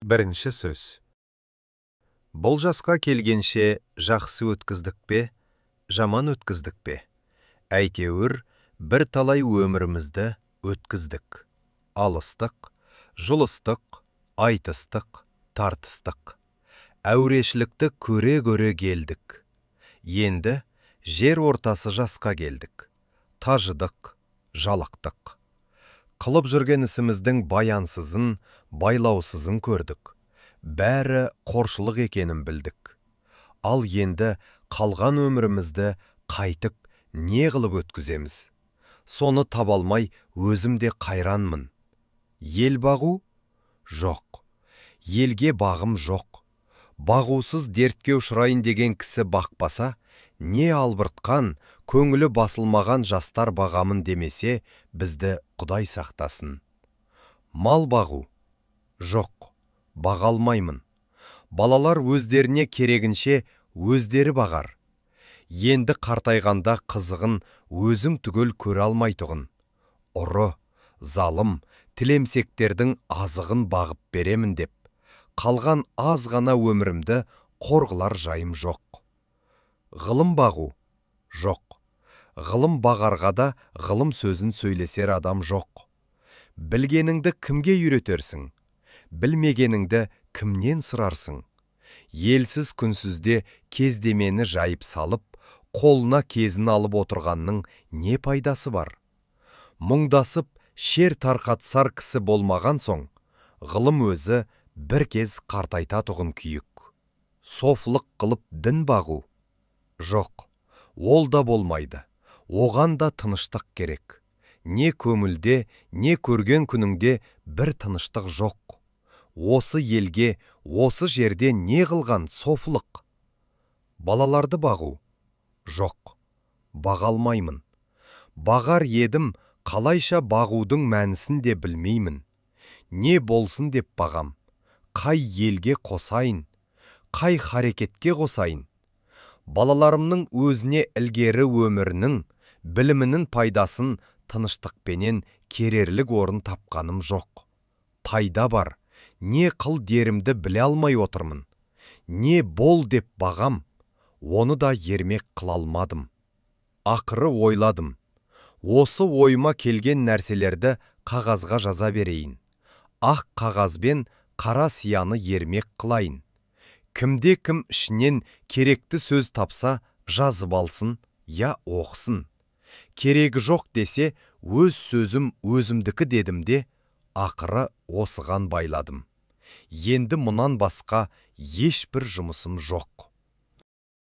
Бірінші сөз. Бұл жасқа келгенше жақсы өткіздік пе, жаман өткіздік пе? Әйтеуір бір талай өмірімізді өткіздік. Алыстық, жұлыстық, айтыстық, тартыстық. Әурешілікті көре-көре келдік. Енді жер ортасы жасқа келдік. Тажыдық, жалықтық. Қылып жүрген ісіміздің баянсызын, байлаусызын көрдік. Бәрі қоршылық екенін білдік. Ал енді қалған өмірімізді қайтып не қылып өткіземіз? Соны таба алмай өзім де қайранмын. Ел бағу? Жоқ. Елге бағым жоқ. Бағусыз дертке ұшырайын деген кісі бақпаса, не албыртқан, көңілі басылмаған жастар бағамын демесе, бізді Құдай сақтасын. Мал бағу? Жоқ, баға алмаймын. Балалар өздеріне керегінше өздері бағар. Енді қартайғанда қызығын өзің түгел көре алмайтұғын. Ұры, залым, тілемсектердің азығын бағып беремін деп, қалған аз ғана өмірімді қорғылар жайым жоқ. Ғылым бағу? Жоқ. Ғылым бағарға да ғылым сөзін сөйлесер адам жоқ. Білгеніңді кімге үйретерсің? Білмегеніңді кімнен сұрарсың? Елсіз күнсізде кездемені жайып салып, қолына кезін алып отырғанның не пайдасы бар? Мұңдасып, шер тарқатсар кісі болмаған соң, ғылым өзі бір кез қартайтатұғын күйік. Софылық қылып дін бағу? Жоқ, ол да болмайды. Оған да тыныштық керек. Не көңілде, не көрген күніңде бір тыныштық жоқ. Осы елге, осы жерде не қылған софылық? Балаларды бағу? Жоқ, баға алмаймын. Бағар едім, қалайша бағудың мәнісін де білмеймін. Не болсын деп бағам? Қай елге қосайын? Қай харекетке қосайын? Балаларымның өзіне ілгері өмірінің, білімінің пайдасын тыныштықпенен керерлік орын тапқаным жоқ. Тайда бар, не қыл дерімді біле алмай отырмын. Не бол деп бағам, оны да ермек қыла алмадым. Ақыры ойладым. Осы ойыма келген нәрселерді қағазға жаза берейін. Ақ қағазбен қара сияны ермек қылайын. Кімде кім ішінен керекті сөз тапса, жазып алсын, я оқысын. Керегі жоқ десе, өз сөзім өзімдікі дедім де, ақыры осыған байладым. Енді мұнан басқа ешбір жұмысым жоқ.